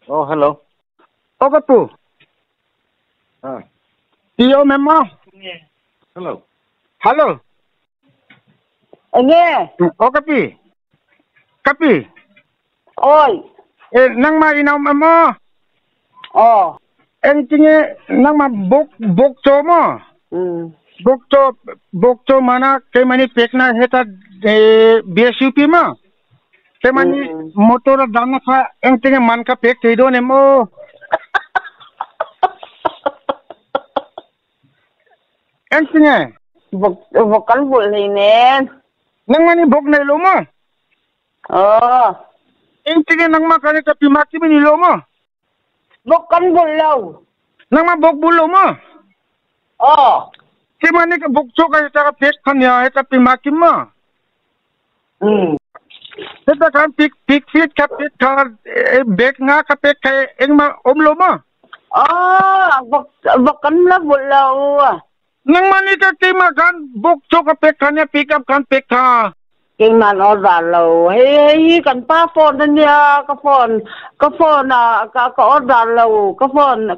Oh, hello. O ka pu. Ah, Ti o mem mo. hello. Hello. Enge? O ka pi. Ka pi. Oi. E nang ma ina mem mo. Oh. Eng tinge nang ma bok bok cho mo. Bok cho bok cho mana ke mani pekna heta BSUP ma. Ke mani motor dana kha eng tinge man ka pek thei do ne mo. Eng tinge Vok vok kan bul nei nen. Nang mani bok nei lo mo. Oh. Eng tinge nang ma ka ni ka pi ma ki ni lo mo. Vok kan bul lo. Nang ma bok bul lo mo. Oh. Ke mani ka bok cho ka heta ka pek khan ya heta pi ma ki ma. Heta kan pik pik fit ka pek kha bek nga ka pek kha eng ma om lo ma. Oh, vok vok kan la bul lo. Nang mani ka ke ma kan bok cho ka pek khan ya pick up kan pek kha. Kinh man order lo. Hei hei kan pa phone na nia ka phone ka phone na ka ka order lo ka phone na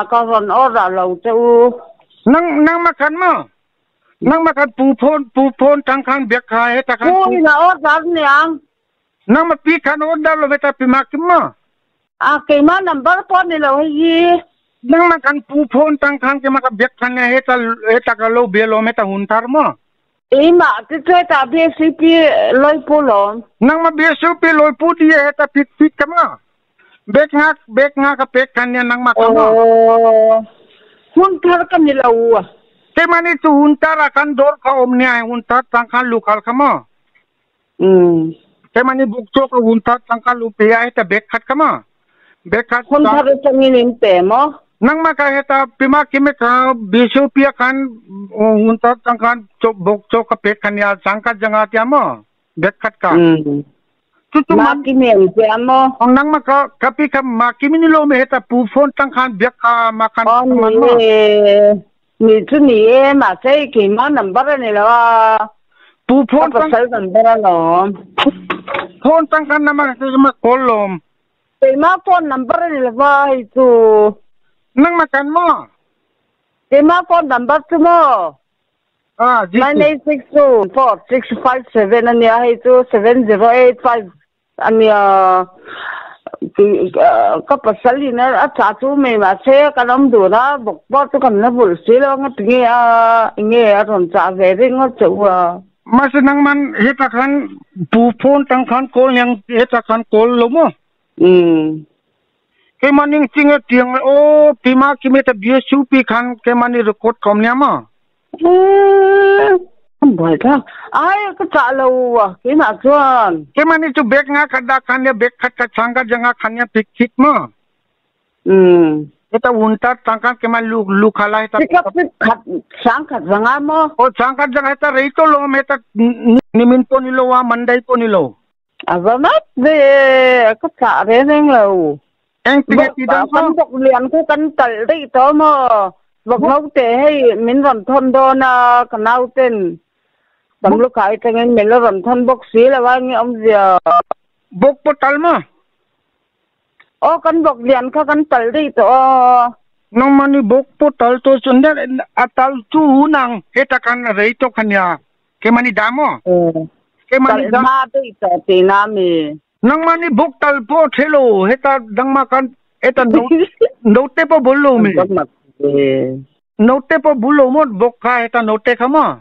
ka ron order lo chu. Nang nang ma kan ma. Nang ma kan pu phone tang khan bek kha heta kan. Pu na order niang. Nang ma pi khan order lo beta pi ma ki ma. À cái mà number phone này là gì? Nang ma kan pu phone tang khan ke ma ka bek khan ya heta heta ka lo be lo meta hun tar ma. Ý mà cái cái ta BCP lôi pu lo. Nang ma BSUP loi pu di heta pik pik ka ma. Bek nga ka pek khan ya nang ma ka ma. Hun thar ka ni lau à. Ke mani tu hun tar akan dor ka om ni ai hun tar tang khan lukal ka ma. Ke mani buk cho ka hun tar tang khan lu pe ai ta bek khat ka ma. Bek khat Hun thar chang in pe mo. Nang ma ka heta pima kime ka BSUP khan hun tar tang khan cho bok cho ka pek khan ya sangka janga tia ma. Bek khat ka. Tu tu Ma ki nem pe mo. Ang nang ma ka kapi ka ma kimi ni lo me heta pu phone tang khan bek ka ma khan Oh man ma. ni ni chu ni mà cái cái mà number này là Pu ka phone tang pasal number lo. Phone tang khan na ma ma call lom. Cái mà phone number này là vai chu. Nang ma kan mo. Cái mà phone number chu mo. Ah, ji. 98624657 anh ya hay chu 7085 anh ya ka pasal ina a cha chu me ma se ka nom du na bok bo chu kan na bul si lo nga tinge a nge a ron cha ve ri ngo chu a. Ma se nang man heta khan pu phone tang khan call yang heta khan call lo mo. Ke maning tinge tiang o pima kimi ta BSUP khan ke mani record kom nya ma. Bởi ta ai ka cha lo à cái mà chuan. Ke mani chu bek nga khada khan ya bek khat ka changa janga khan ya pik chit ma. Eta unta tangkan ke man lu lu khala heta. Pick up khat sang khat janga mo. O changa janga heta rei to lo me ta nimin po ni lo wa mandai po ni lo. À vâng mất về ka cha re reng lo. Eng tinge ti dang Kan ko. bok lian ku kan tal dei to mo. Bok nau te hei min ron thon do na ka nau ten. Tam lu kai tengin min lo ron thon bok si la wa ngi om zia. Bok po tal ma. O kan bok lian kha kan tal dei to. Nang mani bok po tal to chunda atal chu nang heta kan rei to khanya. Ke mani damo. Ke mani Tal dam. ma dei to ti na mi. Nang mani bok tal po thelo heta dang ma kan eta no note po bullo me. Note po bullo mo bok kha heta note khama.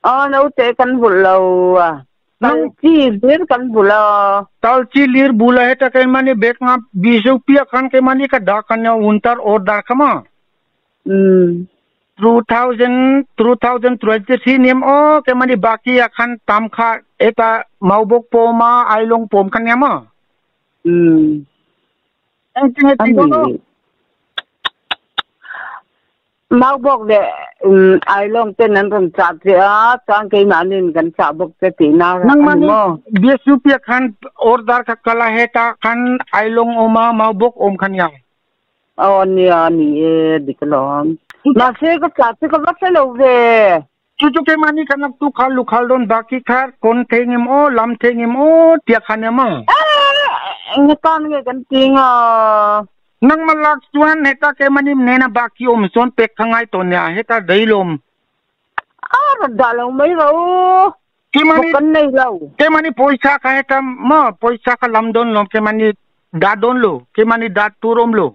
Ờ nấu te kan bul lo à. Tal chi bir kan bul lo. Tal chi lir bula heta ke mani bek nga 20 rupiya khan ke mani ka da khanya untar order khama. 2023 niam o ke mani baki akhan tam kha eta maubok po ma ailong pom khan yama. Eng tinge ti do. Mau bok de ai long ten an ron cha che a chang ke ma nin kan cha bok te ti na Nang mani 20 rupiya khan order kha kala heta khan ailong oma maubok om khan ya. Ờ ni a ni e diklom. Ma se ka cha che ka ba se lo ve. Chu chu ke mani kan tu khal lu khal don baki khar kon thengem o lam thengem o tia khan yama. Eng atan nge kan ti nga? Nangmah lak chuan heta keimahni nena baki awm chuan pek kha ngai tawh nia, heta dailawm. A rawn dah lo mai ro. Keimahni Bawk kan nei lo. Keimahni pawisa kha heta maw pawisa kha lam dawn lawm keimahni dah dawn lo, keimahni dah tur awm lo.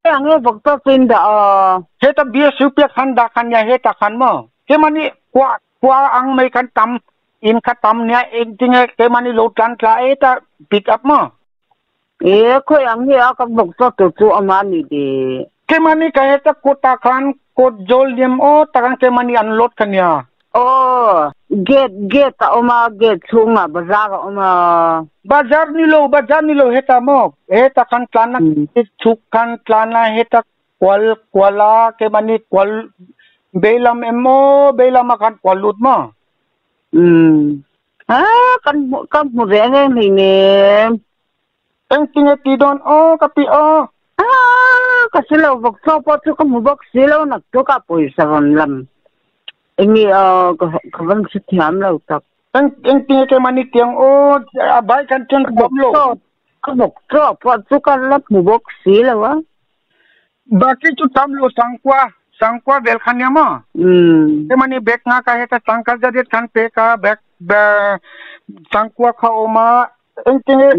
Eng nge bawk tawk in dah a? Heta BSUP khan dah khan nia heta khan maw keimahni kua kua ang mai khan tam in kha tam nia engtinge keimahni lo tlan tla e ta pick up maw? E khawi ang hi a kan bawk tawk tur chu awm a ni dih. Keimahni ka heta kawt ah khan kawt zawl liam aw tak ang keimahni an load kha nia. Aw gate gate a awm a gate chhungah bazar a awm a. Bazar ni lo bazar ni lo heta maw heta khan tlanna chhuk khan tlan a heta kual kual a keimahni kual beilam em aw beilam ah khan kual lut maw. Umm a kan hmu ka hmu ve ang em hleinem. Engtinge ti dawn aw ka ti aw. Ah ka si lo vawk chaw pawh chu ka hmu bawk si lo nak chu ka pawisa rawn lam enge aw ka ka van hre thiam lo tak. Eng engtinge keimah ni tiang aw a bai khan chuan ka awm lo. Ka vawk chaw pawh chu ka la hmu bawk si lo a. Baki chu tam lo sangkua sangkua vel kha nia maw. Umm. Keimah ni bag nga ka heta tangka zariat khan pek a bag sangkua kha awm a Engtinge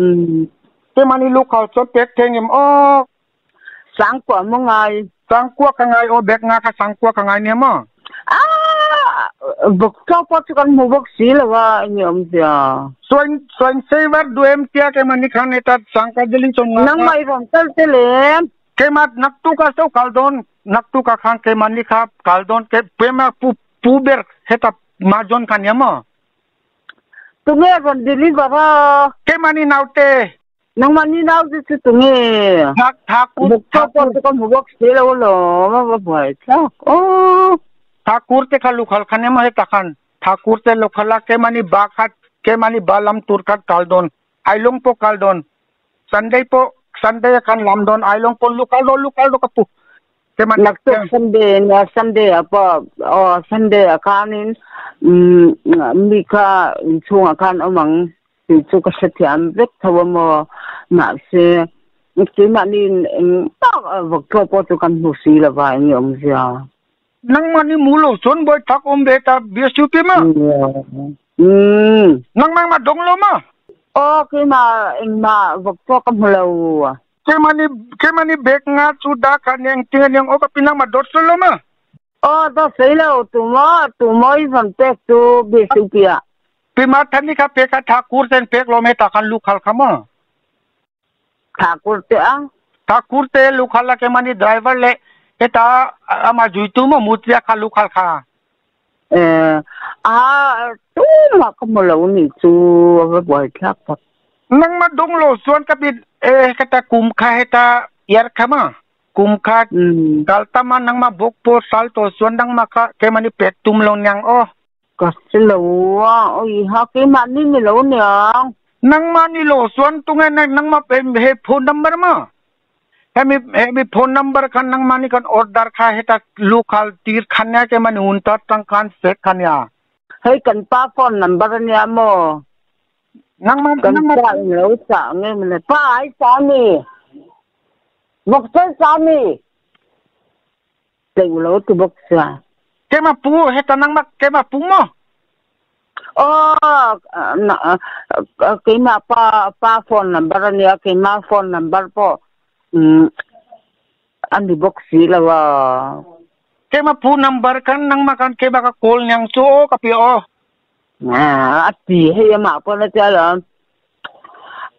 keimahni lukhau chuan pek thei ngem aw. Sangkua maw ngai? Sangkua ka ngai aw, bag nga kha sangkua ka ngai nia maw? Ah! Vawk chaw pawh chu kan hmu bawk si lo a, enge awmzia? Suain, suain sei var duh em tia keimahni khan heta sangka jeli chawm nga kha. Nangmah i rawn kal te le? Keimah naktuk ah so kal dawn, naktuk ah khan keimahni kha kal dawn, keimah pu, pu ber heta mazawn kha nia maw? Tunge rawn deliver a? Keimahni naute. Nangmahni naute chu tunge? Thak Thakur Bawk pawh chu ka hmu bawk si lo alawm, a va buai thlak aw. Thakur te kha lukhal khan emaw heta khan Thakur te lukhal a keimahni ba khat keimahni ba lam tur khat kal dawn Ailawng pawh kal dawn Sunday pawh Sunday a khan lam dawn Ailawng pawh lukhal rawh lukhal rawh ka pu Naktuk Sunday nia Sunday ah pawh aw Sunday ah khanin mi kha inchhungah khan awm ang tih chu ka hrethiam vek tho a maw mahse keimahni eng tak vawkchaw pawh chu kan hmu si lo va eng nge awmzia. Nangmahni mu lo chuan buai tak awm ve ta BSUP ma. Umm. Nangmah engmah dawng lo ma. Aw keimah engmah vawkchaw ka hmu lo. Keimahni keimahni bag nga chu dah kha nia engtin a niang aw ka pinang ma dawt sawi lo ma. Aw dawt sawi lo tumaw tumaw i van pek chu BSUP ah. Pima thani kha pek a Thakur ten pek lawm hetah khan lukhal kha maw. Thakur te a. Thakur te lukhal a keimahni driver leh heta amah zuitu maw mutria kha lukhal kha. Eh a tumah ka hmu lo nih chu a va buaithlak tak. Nangmah dawng lo chuan ka bit eh ka ta kum kha heta yar kha ma kum kha kal tam a nangmah bawk pawh sal tawh chuan nangmah kha keimahni pek tum lo niang aw. Ka hre lo a oi ha keimahni ni lo niang. Nangmah ni lo chuan tunge nangmah he phone number ma. Hemi hemi phone number khan nangmahni kan order kha heta lukhal tir khan nia ke mani un ta tang khan set khan nia. Hei kan pa phone number ania maw? Nangmah Kan nangmah pa in lo chah nge mawle. Pa ai sa mi. Vawkchawi sa mi. Tleu lo ti bawk sia. Keimah pu heta nangmah keimah pu maw? Aw keimah pa pa phone number ania keimah phone number pawh a ni bawk si lo a. Keimah pu number khan nangmah khan keimah ka call niang chu aw ka pi aw. A ti hei amah pawn a tia lo.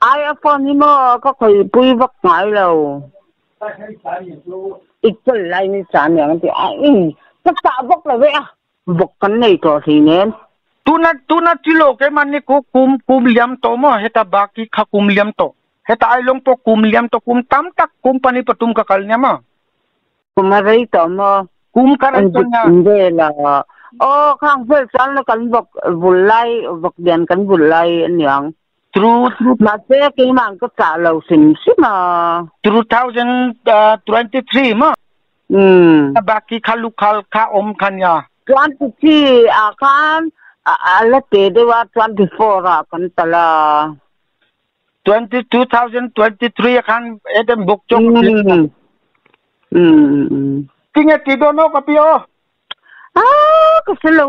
Ai a phone hi maw ka khawihpui vak ngai lo. I call lai ni sa aniang a ti a ka chah vak lo ve a. Vawk kan nei tawh hlei nen. Tuna tuna tilo keimah ni ku kum kum liam tawh maw heta baki kha kum liam tawh heta ailawng pawh kum liam tawh kum tam tak company pathum ka kal nia maw. Kum a rei tawh maw. Kum ka rei tawh nia. Vel a aw khang vel chuan la kan vawk vul lai vawk lian kan vul lai aniang. True true. Mahse keimah ka chah lo hrim hrim a. 2023 maw. Umm. Baki kha lukhal kha awm kha nia. 23 ah khan a la te deuh a, 24 ah kan tal a. 20 2023 khan edem bok chok tinge ti do no ka pi o ah ka selo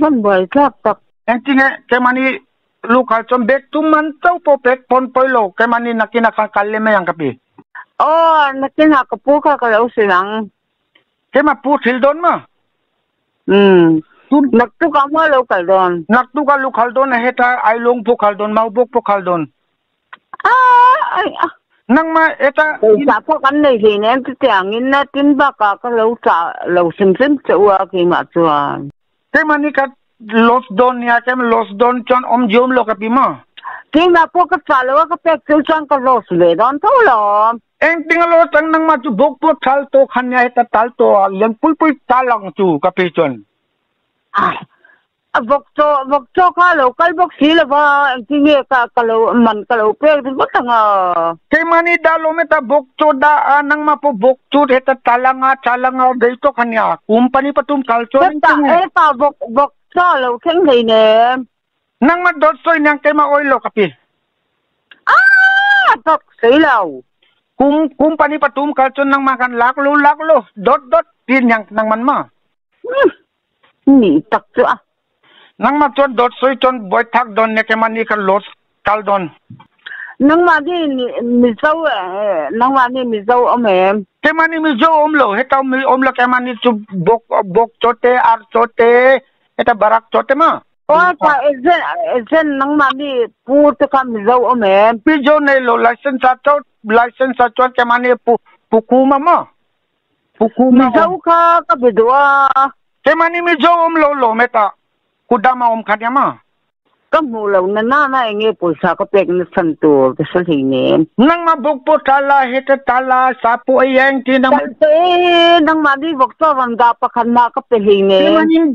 van boy tlak tak eng tinge ke mani lu khal chom bek tu man chau po pek pon poi lo ke mani nakina ka kalle me yang ka pi oh nakina ka pu ka ka lo silang ke ma pu thil don ma nak tu ka ma lo kal don nak tu ka lu khal don he ta ai long pu khal don mau bok pu khal don ah ai nang ma eta sa pho kan nei hi nen ti tiang in na tin ba ka ka lo cha lo sim sim chua ki ma chuan ke mani ka los don ya kem los don chon om jom lo ka pi ma ki ma po ka cha lo ka pek chu chan ka los le don tho lo eng ting lo tang nang ma chu bok po thal to khan ya ta tal to leng pui pui ta lang chu ka pi chon a bok cho kha lo kal bok si la ba ti nge ka ka lo man ka lo pe bok tanga ke mani da lo me ta bok cho da a nang ma po bok chu he ta talanga chalanga dei to khanya company patum kal cho ta e ta bok bok cho lo kheng thei ne nang ma dot soi nang ke ma oi lo ka pi a tok sei lo kum company patum kal cho nang ma kan lak lo dot dot tin yang nang man ma ni tak chu a nang ma chon dot soi chon boy thak don ne ke mani ka los kal don nang ma ni mi zo nang ma ni mi zo om em ke mani mi zo om lo he ta mi om lo ke mani chu bok bok chote ar chote eta barak chote ma o ta ezen ezen nang ma ni pu te ka mi zo om em pi zo ne lo license a cho license a chon ke mani pu pukuma ma pukuma mi zo ka ka bi do ke mani mi zo om lo lo meta kudama om khanya ma ka mu lo na na na nge poisa ka pek na san tu ka sa hi ne nang ma bok po tala he ta tala sa po ayang ti nang te nang ma di bok to ran da pa khan ma ka pe hi ne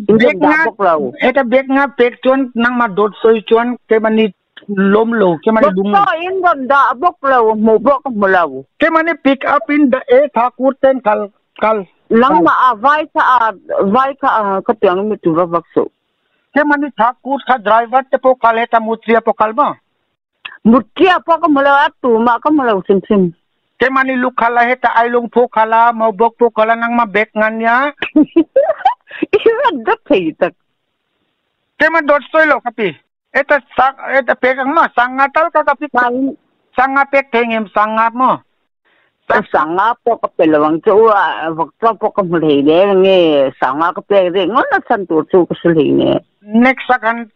bek nga eta bek nga pek chon nang ma dot soi chon ke mani lom lo ke mani dung to in ran da bok lo mu bok mu lo ke mani pick up in the a thakur ten kal kal nang ma a vai ka a vai ka ka tiang mi tu ra bak so ke mani thakur kha driver te po kal eta mutria po kal ma mutria po ka mala tu ma ka mala sim sim ke mani lu khala he ta ailung pho khala mau bok po khala nang ma bek ngan ya ira da thei tak ke ma dot soi lo kapi eta sang eta pek ang ma sanga tal ka kapi sanga pek thengem sanga mo sanga po ka pelawang chu a vok to po ka mulei le nge sanga ka pe re ngon na san tu chu ka sulei ne next second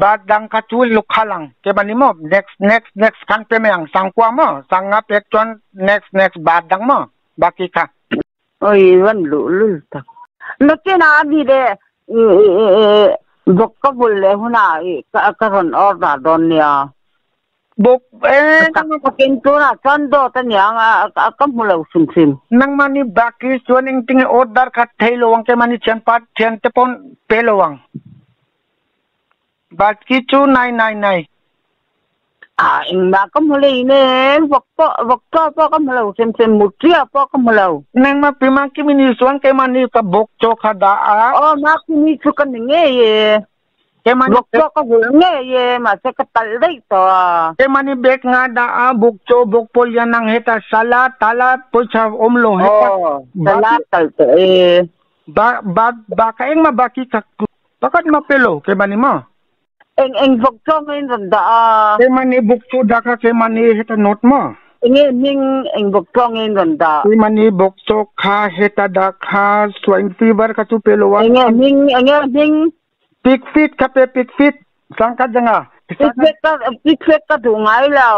ba dang ka chu lu khalang ke mani mo next next next khan pe meang sangkwa mo sanga pek chon next next ba dang mo baki kha oi wan lu lu tak no ke na bi de bok ka bul le huna ka ka ron order don ya bok eh kin tu na chon do ta nyang a ka mu lo sim sim nang mani baki chuan ing ting order khat thei lo wang ke mani chen pat chen te pon pe lo wang baki chu nai nai nai a ing ma ka mu le ne bok po po ka mu lo sim sim mu tia po ka mu lo nang ma pima ki mini chuan ke mani ka bok cho kha da a o ma ki ni chu kan nge ye ke mani bok cho ka hul nge ye ma se ka tal dei to ke mani bek nga da a bok cho bok pol ya nang heta sala tala pocha om lo heta sala tal to e ba ba ba ka eng ma baki ka bakat ma pelo ke mani ma eng eng bok cho ngen ran da ke mani bok cho da ka ke mani heta not ma nge ning eng bok cho ngen ran da ke mani bok cho kha heta da kha swine fever ka chu pelo wa nge ning nge ning pik fit ka pe pik fit sangka janga pik fit ka du ngai lo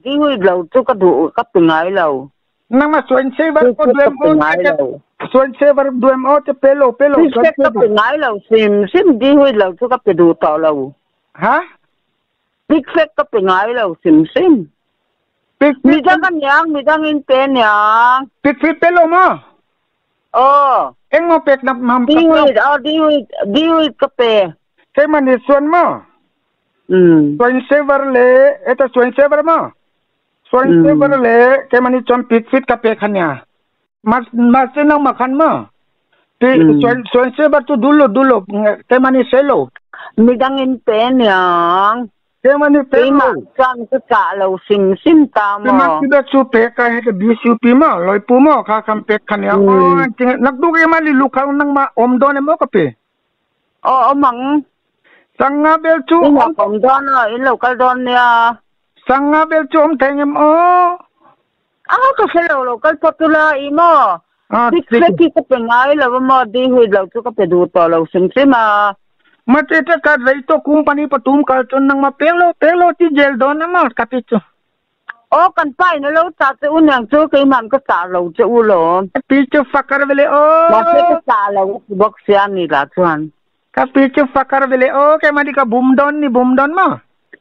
di hui lo chu ka du ka tu ngai lo nang ma swine fever ko duem o swine fever duem o te pelo pelo pik fit ka tu ngai lo sim sim di hui lo chu ka pe du to lo ha pik fit ka pe ngai lo sim sim pik mi dang kan yang mi dang in pe nyang pik fit pelo ma oh eng mo pek na mam di hui o di hui ka pe ke mani suan ma swine saver le eta swine saver ma swine saver le ke mani chon pik fit ka pe khanya ma ma se nang ma khan ma ti swine saver tu dulo dulo ke mani selo mi dang in pe nyang Kemani pek Keimah lo. Chuan ka chah lo hrim hrim ta Kema maw? kibe chu pek ka heta BCP ma loi pu mo kha kam pek khania o Hmm. nakdu ke ma li lu khang nang ma om don em o ka pe. Aw awm ang. Sanga bel chu In om lo awm dawn a, in lo kal dawn nia. Sanga bel chu om thei ngem o. A ka hre lo lo kal phawt ula i maw? A Big tik. Fat hi ka pe ngai lo a maw, di hui lo chu ka pe duh tawh lo hrim hrim a. Ma che te ka rei to company patum kal chun nang ma pek lo pek lo ti jail don ama ka pi chu. Aw kan pa in a lo chah che u niang chu keiman ka chah lo che u lo. Ka pi chu fakar vele o. Mahse ka chah lo a ti bawk sia ni lah chuan. Ka pi chu fakar vele o keimah ni ka bum don ni bum don ma.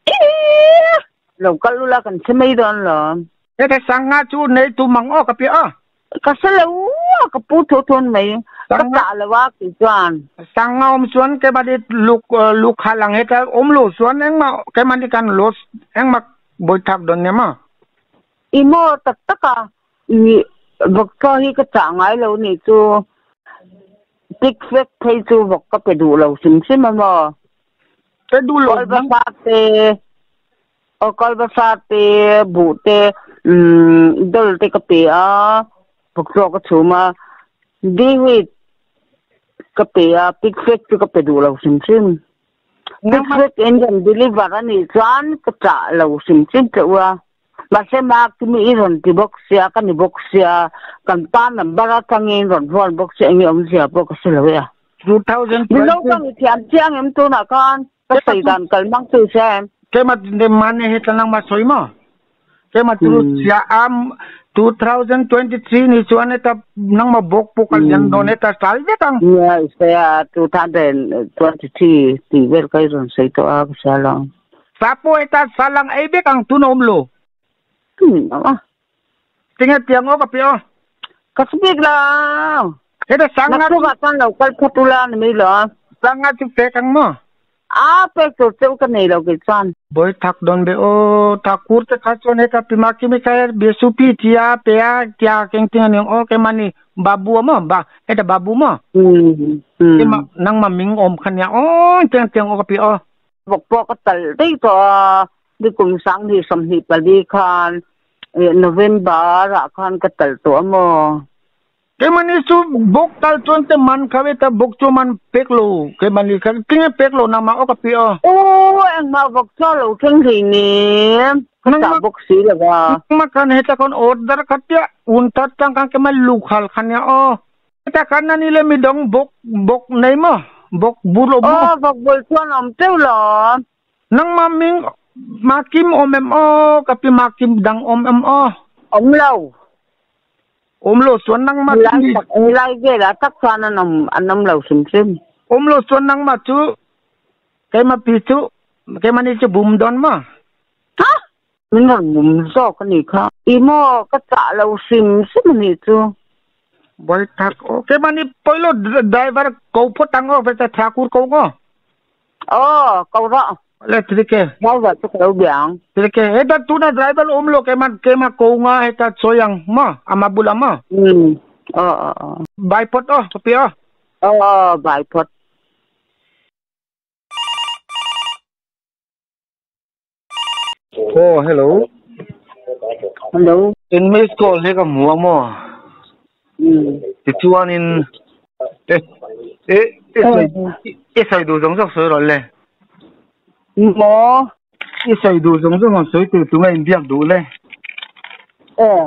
Eee! Lo kal ula kan hre mai dawn lo. Heta sanga chu nei tu mang aw ka pi a. Ka hre lo a ka pu thu thun mai. Ka chah lo a kei chuan. Sanga awm chuan keimah ni luk luk hal ang heta awm lo chuan engmah keimah ni kan loss engmah bawithak dawn nia maw. I maw tak tak a i vawkchaw hi ka chah ngai lo nih chu tik fek phei chu vawk ka pe duh lo hrim hrim a maw. Pe duh lo Kawl basa te aw kawl basa te buh te umm dol te ka pe a vawkchaw ka chhum a dihuit ka pe a pik fek chu ka pe duh lo hrim hrim. Pik fek in rawn deliver a nih chuan ka chah lo hrim hrim teuh a. Mahse mak chu mi i rawn ti bawk sia, ka ni bawk sia, kan pa number atangin rawn phone bawk sia enge awmzia pawh ka hre lo e a. 2020 Mizo ka ni thiam chiang em tunah khan ka sawi dan kal mang chu hria em. Keimah mane he tlanang ma sawi maw? Keimah chu sia am 2023 ni chuan heta nangmah bawk pawh ka lian dawn heta tal vek ang. Nia i sawi a, 2023 tih vel ka i rawn sawi tawh a ka hria lo. Sa pawh heta salang ei vek ang tun a awm lo. Hmm a. Tinge tiang aw ka pi aw. Ka hre bik lo. Heta sanga Naktuk ah chuan lo kal phawt ula ni mai lo. Sanga chu pek ang maw? A pek tur cheu ka nei lo kei chuan. Bawi thak dawn be aw. Thakur te kha chuan heta pi Makimi kha Besupi tia pe a tia keng ting aniang aw keimahni Babu a maw ba heta Babu maw? Hmm hmm. Keimah nangmah ming awm kha nia aw tiang tiang aw ka pi aw. Vawk pawh ka talh daih tawh a, nikum 2024 khan November ah khan ka talh tawh a maw? Keimahni chu bawk tal chuan te man kha ve ta bawk chu man pek lo keimahni kha tinge pek lo nangmah aw ka pi aw. Aw engmah vawk chu a lo thleng hlei nem ka chah bawk si lo a. Nangmah khan heta khan order kha tia un tat tang khan keimah lukhal kha nia aw. Heta khan ani le midang bawk bawk nei maw bawk bul awm maw. Aw vawk bul chuan awm teuh lo. Nangmah ming Makim awm em aw ka pi Makim dang awm em aw. Awm lo. Awm lo chuan nangmah chu Helai tak helai velah tak chuan an awm an awm lo hrim hrim. Awm lo chuan nangmah chu keimah pi chu keimahni chu bum dawn maw? Ha! Min rawn bum zawk a nih kha. I maw ka chah lo hrim hrim a nih chu. Bawi thak aw keimahni pawilo driver ko phawt ang aw veta Thakur ko ngaw. Aw, ko rawh. Le trike. Driver chu ka lo bia ang. Trike, heta tuna driver awm lo keimah keimah ko nga heta sawi ang maw ama bulah maw. Um, aw aw aw. Bye phawt aw, ka pi aw. Aw aw, bye phawt. Oh, hello. Hello. In miss call hi ka hmu a maw? Mm. Tichuanin e e i sawi i sawi duh zawng zawng sawi rawh le. Maw? I sawi duh zawng zawng ang sawi tur tunge inbiak duh le? Eh.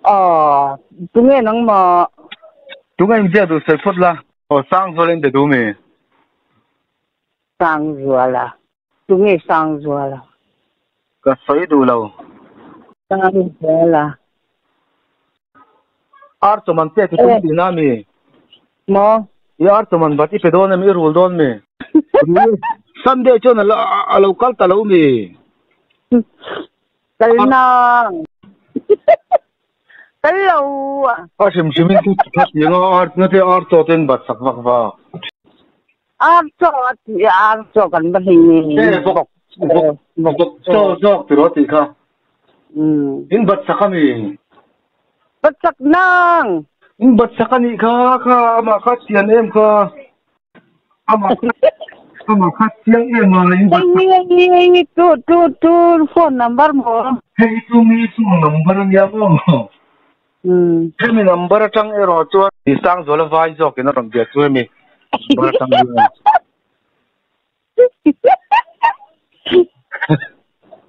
Aw, tunge nangmah? Tunge inbiak duh sawi phawt la. Aw, Sangzuala in be duh mi? Sangzuala. Tunge Sangzuala? Ka sawi duh lo. Sangzuala. Ar chawman pek i tum tihna mi? Maw? I ar chawman bat i pe dawn em? I rul dawn mi? Sunday chuan a lo kal ta lo mi? Kal nang. Kal lo. A hrim hrimin ka ti ang a, ar na te ar chaw ten bat sak vak vak. Ar chaw a ti a, ar chaw kan va hlei Eh, vawk, vawk, vawk chaw zawk tiraw tih kha. In bat sak a mi? Bat sak nang. In bat sak a nih kha, kha amah kha chian em kha. Amah. Ama kha chiang em a in bat. Hei tu tu tu phone number mo. Hei tu mi chu number ania maw. Hemi number atang erawh chuan Sangzuala vai zawkin a rawn bia chu hemi number atang hian.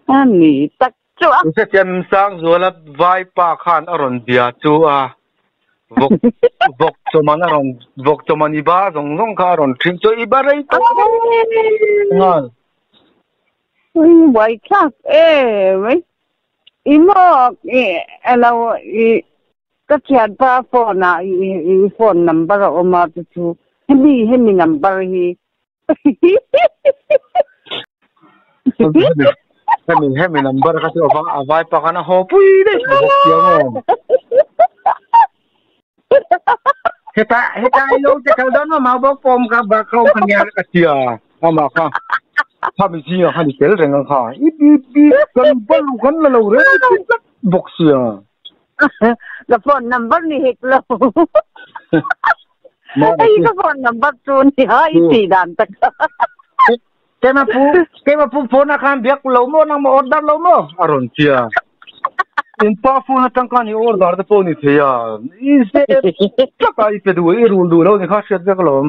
A ni tak chu a. Hetiang Sangzuala vai pa khan a rawn bia chu a vawk vawk chawman a rawn vawk chawman i ba zawng zawng kha a rawn ṭhin chu i ba rei tak nghal. Buai thlak em mai. I maw i lo i ka thianpa phone ah i phone number a awm a chu chu hemi hemi number hi Hemi hemi number kha chu a vai pa khan a haw pui daih bawk sia maw. Heta heta i lo che kal dawn maw mau bawk pawm kha bak kha awm kha nia ka tia ama kha khami zingah khan i tel reng ang kha i bi bi kan bal kan la lo reng i ti tlat bawk sia. Ka phone number ni hek lo. Hei ka phone number chu nia i tih dan tak. Keimah pu keimah pu phone ah khan biak lo maw nangmah order lo maw a rawn tia. In pa phone atang khan i order te pawh ni thei a. I zep tak a i pe duh i rul duh lo ni kha hriat vek alawm.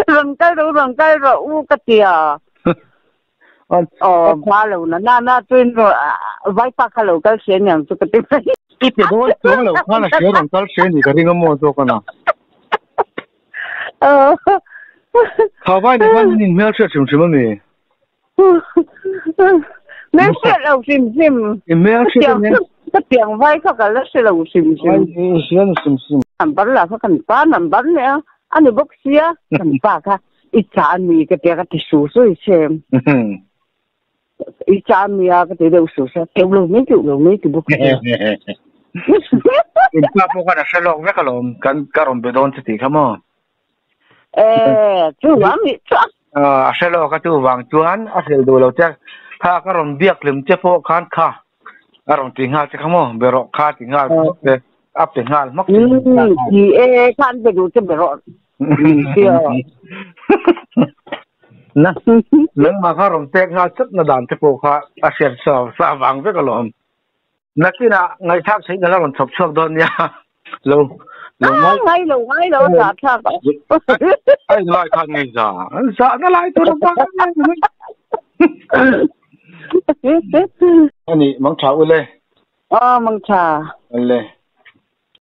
Rawn kal rawh rawn kal rawh u ka tia. Aw hma lo na na na chuin vai pa kha lo kal hria niang chu ka ti mai. I pe dawn chuang lo khan a hria rawn kal hria ni ka ring a maw zawk a na. Kha vai ni khan in hmel hriat hrim hrim a mi? Hmel hriat lo hrim hrim. I hmel hriat a nia. Ka piang vai kha ka la hre lo hrim hrim. I hria ni hrim hrim. Number lah kha kan pa number leh a, a ni bawk sia kan pa kha. I cha a mi ka tia ka ti su su i chem. I cha a mi a ka ti deuh su su a, teuh lo mai teuh lo mai ti bawk sia. In pa pawh khan a hre lawk vek alawm, kan ka rawn be dawn che tih kha maw? Eh, chu vang nih chu a. A hre lawk a chu vang chuan a hrel duh lo che, kha ka rawn biak hlim che pawh khan kha a rawn ti nghal che kha maw, be rawh kha ti nghal che, a pe nghal hmak che. Ti e, khan be duh che be rawh. Na nangmah kha rawn pek nghal chat na dan te pawh kha a hriat sa sa vang vek alawm. Nakinah ngaihthlak theih na la rawn chhawp chhuak dawn nia. Lo lo ngai ngai lo ngai lo za thlak. Ai lai khan ngei za. Za na lai tur a vang. Ani mang tha ule. Aw mang tha. Le.